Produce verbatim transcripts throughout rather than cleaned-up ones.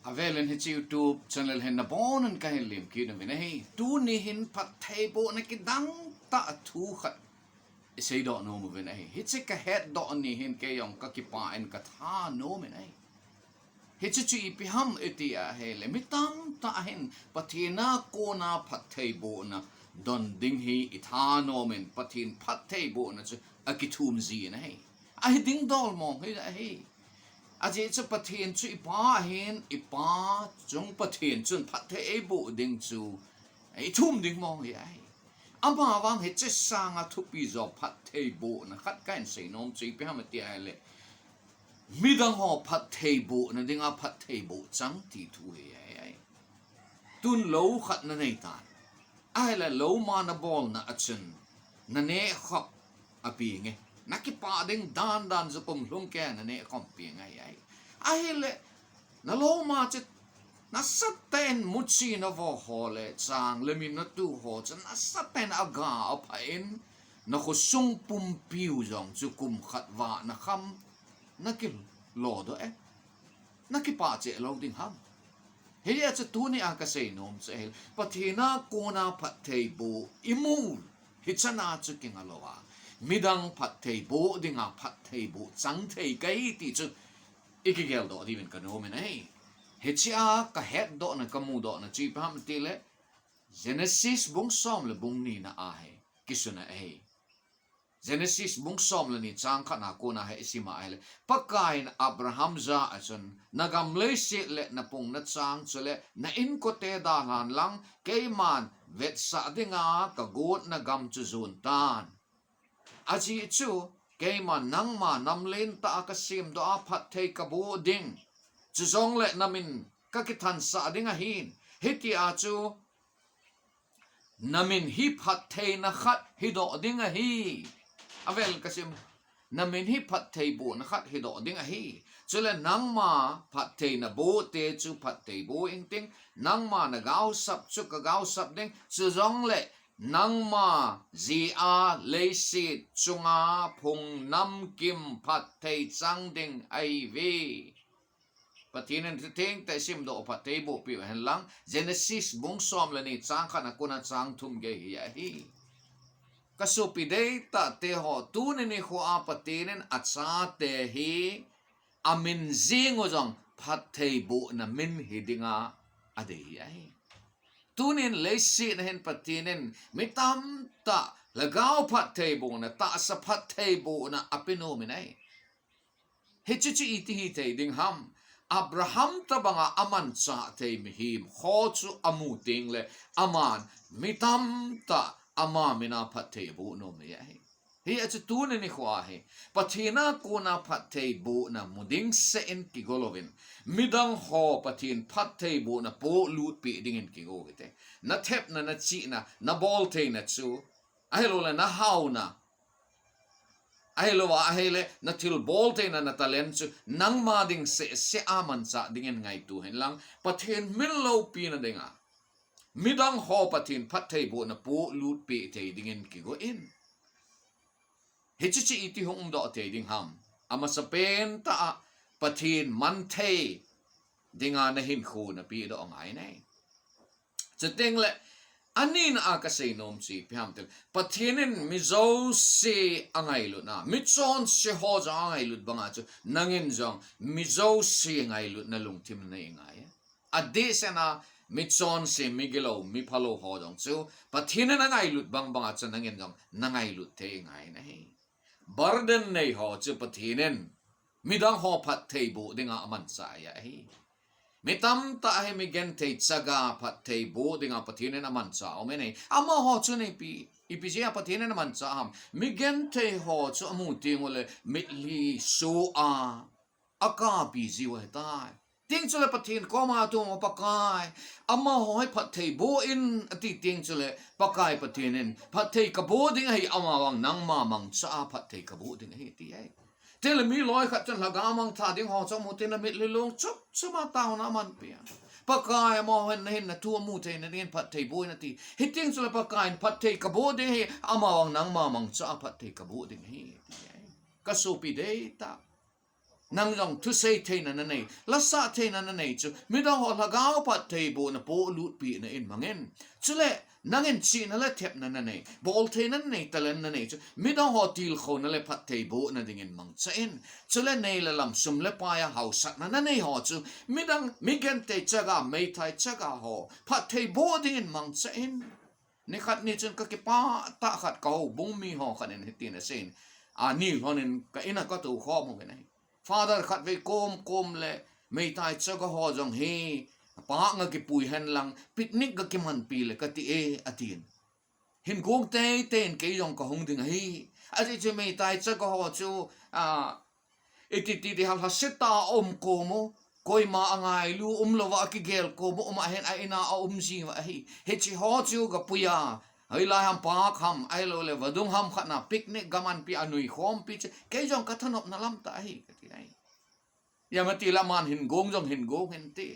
Avelin hiche YouTube channel hin nabonun kahin lemkit nauvin ahi. Tuni hin phattheibohna kidang tah thu khat iseidoh nom uvin ahi. Hiche kahetdoh ni hin keijong kakipah in katha nom in ahi. Hiche chu ipi ham iti ahile, mi tamtah hin Pathen a kona phattheibohna don ding hi itha nom in, Pathen phattheibohna chu akithum jin ahi. Ahi ding dol mong hi ahi. Ajeh chu Pathen chu ipa ahin, ipa chung Pathen chun phatthei eiboh ding chu ithum ding mong hi ahi. Amavang hiche sanga thupi jo phattheibohna khat kahin seinom chu ipi ham iti ahile, midang ho phattheibohna dinga phattheiboh chang ti thu hi ahi. Tun lou khat nanei tan. Ahile lou ma nabolna a chun naneh khop apeng e. Nakipah ding dan dan chu kum lhung keiya naneh khop peng ahi. Ahile nalou ma chu nasatah in muchi navo ho le chang le min natu ho chu nasatah in aga apha in, nakhosung pumpiu jong chu kum khat vah nakham nakilodoh e. Nakipah cheh lou ding ham? Hijeh a chu tunia kaseinom chu ahile, Pathen a kona phattheiboh imu hichan a chu kinga louva, midang phattheiboh dinga phattheiboh chang thei kahi ti chu ikigeldoh diuvin kanom in ahi. Hichea kahetdohna kamudohna chu ipi ham itile, Genesis bung som le bung nina a hi kisun ahi. Genesis bung som le ni chang khatna kona hi isim a ahile, Pakaiyin Abraham jah a chun, nagam leiset le napung nachang chule na inkote dalhan lang, keiman vetsah dinga kagotna gam chu jon tan. Ajeh chu keiman nangma nam lentah a kasemdoh a phatthei kaboh ding, chujongle namin kakithansah ding ahin, hitia chu namin hi phattheina khat hidoh ding ahi. Avel kasim, namin hi phattheibohna khat hidoh ding ahi. Chule nangma phatthei naboh te chu phatthei boh inting, nangma nagaosap chu kagaosap ding, chujongle nangma jeh a leiset chunga phung namkim phatthei chang ding ahiuve. Pathen in thuteng tah isimdoh phattheiboh peh uhen lang, Genesis bung som le ni chang khatna kona chang thum gei hi ahi. Kasopi deitah teho, tuni nikhoa Pathen in achate hi amin jeng u jong phattheibohna min hi dinga adei hi ahi. Tunin leiset a hin Pathen in mi tamtah lhagao phattheibohna, tahsa phattheibohna apenom in ahi. Hiche chu iti hithei ding ham? Abraham tobanga amanchah thei mihem ho chu amu tengle aman mi tamtah ama mina phatthei aboh nom ahi. Hijeh a chu tuni nikhoa hi Pathen a kona phattheibohna mu ding seh in kigo louvin, midang ho Pathen phattheibohna polut peh dingin kigo uhite. Nathepna, nachihna, naboltheina chu, ahiloule nahaona, ahilouva ahile nathilbol theina, natalent chu nangma ding sehseh a manchah dingin ngaito hen lang, Pathen min loupina dinga midang ho Pathen phattheibohna polut peh thei dingin kigo in. Hiche chu iti hung umdoh thei ding ham? Amasapen tah a Pathen manthei dinga nahinkho napehdoh angai nai. Chutengle anina a kaseinom chu ipi ham itile, Pathen in mi jouse angailutna, michonse ho jong angailut banga chu nangin jong mi jouse ngailutna lungthim neingai. Adehsetna michonse, migilou, miphalou ho jong chu Pathen in angailut bang banga chu nangin jong nangailut thei ngai nahi. Burden nei ho chu Pathen in midang ho phattheiboh dinga amanchah ahi. Mi tamtah hi migenthei chaga phattheiboh dinga Pathen in amanchah aume nai. Amaho chun ipi, ipi jeh a Pathen in amanchah ham? Migenthei ho chu amu tengule mitlhi so a akapi jiu ahitai. Teng chule Pathen koma athum a, Pakai, amaho hi phattheiboh in ati teng chule Pakai Pathen in, phatthei kaboh ding ahi, amavang nangma mangcha a phatthei kaboh ding ahi, ati ahi. Tengle mi loikhat chun lhagao mangthah ding ho chu amu tengle mitlhi long chupchup a taona amanpeh a, Pakai, amaho hin nahinna thu amu theina dingin phattheiboh in ati. Hiteng chule Pakai in, phatthei kaboh ding ahi, amavang nangma mangcha a phatthei kaboh ding ahi, ati ahi. Kasopi deitah, Nang jong thusei theina nanei, lasah theina nanei chu midang ho lhagao phattheibohna polut pina in mangin. Chule nangin chihna le thepna nanei, bol theina nanei, talent nanei chu midang ho tilkhouna le phattheibohna dingin mangcha in. Chule nei le lam, sum le pai a hausatna nanei ho chu midang, mi genthei chaga, meithai chaga ho phattheiboh dingin mangcha in. Nikhat ni chun ka kipah tah khat, ka houbung mi ho khat in hitin asei in, ani lhon in ka in a ka tou khom uvin ahi. Father khat vei kom kom le meithai chaga ho jong hi park a kipui hen lang picnic ka kimanpi le ka ti e, atin. Hin gong teitei in kei jong ka hung ding ahi. Ajeh chu meithai chaga ho chu, a, iti ti ti hal ha seta a um kom u, koima a ngailu um lou va a kigel kom u, um a hin a in a a um ji va ahi. Hichi ho chu ka pui a, hoilai ham, park ham, ahilou le vadung ham khat na picnic ka manpi a nui khompi chu kei jong ka thanopna lam tah ahi, ka ti ahi. Iamati la man hin gong jong hin gong hin ti.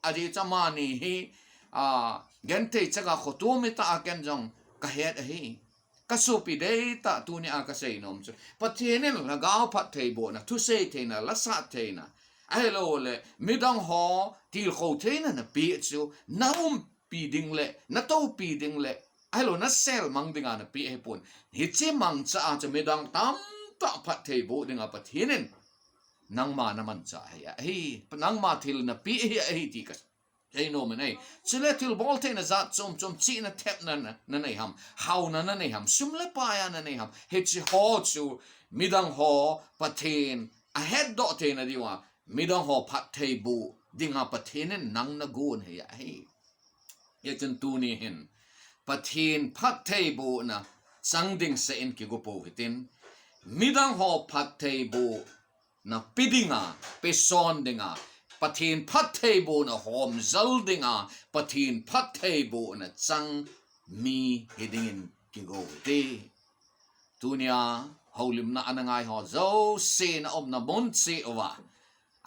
Ajeh chu amani hi, a, genthei chaga khoto mi tah a ken jong ka het ahi. Ka sopi deitah tuni a ka seinom chu, Pathen in lhagao phattheibohna, thusei theina, lasah theina, ahilou le midang ho tilkhou theina napeh chu na umpi ding le na toupi ding le ahilou na selmang dinga napeh ahipon. Hichi mangcha a chu midang tamtah phattheiboh dinga Pathen in nangma na manchah ahi, ahi, nangma thil napeh ahi, ahi ti ka seinom in ahi. Chule thilbol theina jat chom chom, chihna thepna na, nanei ham, hauna nanei ham, sum le pai a nanei ham, hichi ho chu midang ho Pathen ahetdoh theina diuva, midang ho phattheiboh dinga Pathen in nang nagon ahi, ahi. Hichun tuni hin Pathen phattheibohna chang ding seh in kigo pou hitin, midang ho phattheiboh nape dinga, peson dinga, Pathen phattheibohna homjal dinga, Pathen phattheibohna chang mi hidingin kigo hite. Tunia houlimna ana ngai ho jouse na umna mun cheh uva,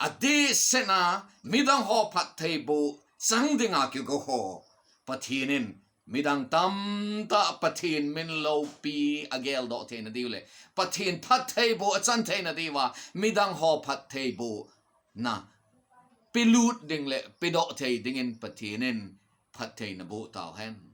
adehset a midang ho phattheiboh chang dinga kigo ho, Pathen in midang tamtah Pathen min loupi ageldoh theina diu le Pathen phattheiboh achan theina diuva, midang ho phattheibohna pelut ding le pedoh thei dingin Pathen in phatthei naboh tauhen.